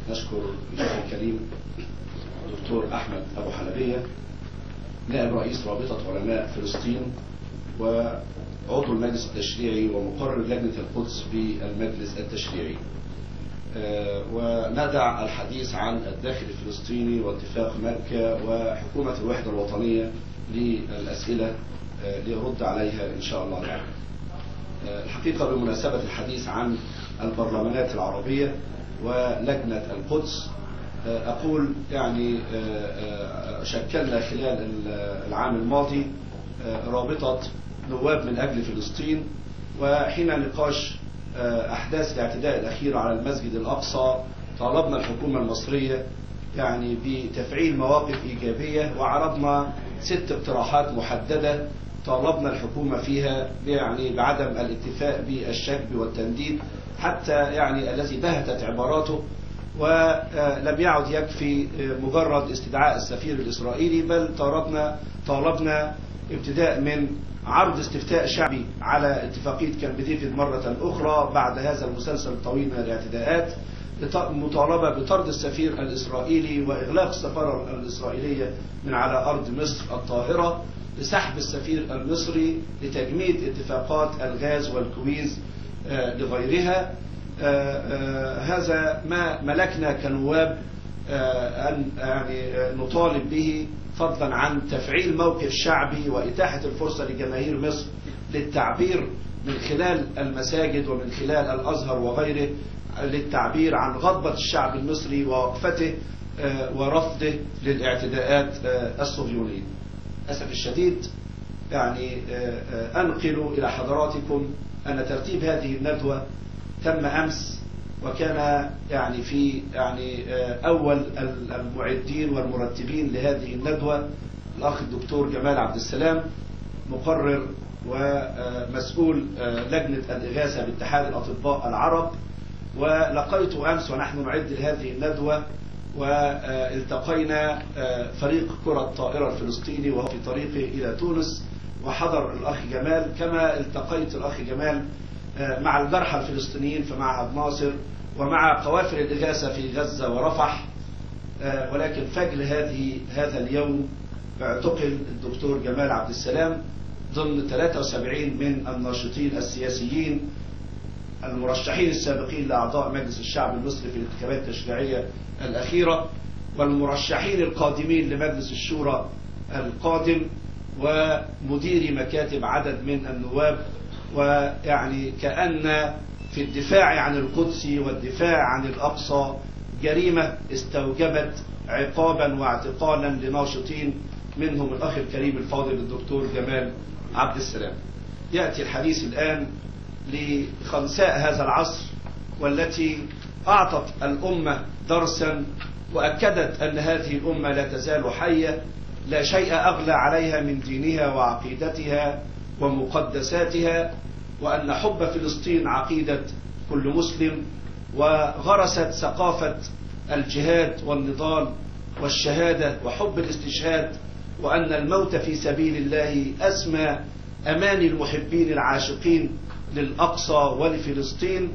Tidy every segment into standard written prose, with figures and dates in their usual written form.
نشكر الأخ الكريم الدكتور أحمد أبو حلبية، نائب رئيس رابطة علماء فلسطين وعضو المجلس التشريعي ومقرر لجنة القدس بالمجلس التشريعي. وندع الحديث عن الداخل الفلسطيني واتفاق مكة وحكومة الوحدة الوطنية للأسئلة ليرد عليها إن شاء الله تعالى. الحقيقة بمناسبة الحديث عن البرلمانات العربية ولجنة القدس، أقول يعني شكلنا خلال العام الماضي رابطة نواب من أجل فلسطين، وحين نقاش أحداث الاعتداء الأخير على المسجد الأقصى طالبنا الحكومة المصرية يعني بتفعيل مواقف إيجابية، وعرضنا 6 اقتراحات محددة طالبنا الحكومة فيها يعني بعدم الاتفاق بالشكب والتنديد حتى يعني الذي بهتت عباراته، ولم يعد يكفي مجرد استدعاء السفير الإسرائيلي، بل طالبنا ابتداء من عرض استفتاء شعبي على اتفاقية كامب ديفيد مرة أخرى بعد هذا المسلسل الطويل من الاعتداءات، مطالبة بطرد السفير الإسرائيلي وإغلاق السفارة الإسرائيلية من على أرض مصر الطاهرة، لسحب السفير المصري، لتجميد اتفاقات الغاز والكويز لغيرها. هذا ما ملكنا كنواب أن يعني نطالب به، فضلا عن تفعيل موقف شعبي وإتاحة الفرصة لجماهير مصر للتعبير من خلال المساجد ومن خلال الأزهر وغيره، للتعبير عن غضبة الشعب المصري ووقفته ورفضه للاعتداءات الصهيونية. للأسف الشديد يعني أنقل إلى حضراتكم أن ترتيب هذه الندوة تم أمس، وكان يعني في يعني أول المعدين والمرتبين لهذه الندوة الأخ الدكتور جمال عبد السلام، مقرر ومسؤول لجنة الإغاثة باتحاد الأطباء العرب. ولقيت أمس ونحن نعد لهذه الندوة، والتقينا فريق كرة الطائرة الفلسطيني وهو في طريقه إلى تونس، وحضر الأخ جمال، كما التقيت الأخ جمال مع الجرحى الفلسطينيين في معهد ناصر ومع قوافل الإغاثة في غزة ورفح. ولكن فجر هذا اليوم اعتقل الدكتور جمال عبد السلام ضمن 73 من الناشطين السياسيين المرشحين السابقين لأعضاء مجلس الشعب المصري في الانتخابات التشريعية الأخيرة، والمرشحين القادمين لمجلس الشورى القادم، ومدير مكاتب عدد من النواب. ويعني كأن في الدفاع عن القدس والدفاع عن الأقصى جريمة استوجبت عقابا واعتقالا لناشطين منهم الأخ الكريم الفاضل الدكتور جمال عبد السلام. يأتي الحديث الآن لخنساء هذا العصر، والتي أعطت الأمة درسا وأكدت أن هذه الأمة لا تزال حية، لا شيء أغلى عليها من دينها وعقيدتها ومقدساتها، وأن حب فلسطين عقيدة كل مسلم، وغرست ثقافة الجهاد والنضال والشهادة وحب الاستشهاد، وأن الموت في سبيل الله أسمى أماني المحبين العاشقين للأقصى ولفلسطين.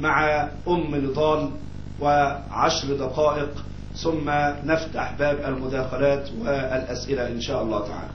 مع أم نضال و10 دقائق، ثم نفتح باب المداخلات والأسئلة إن شاء الله تعالى.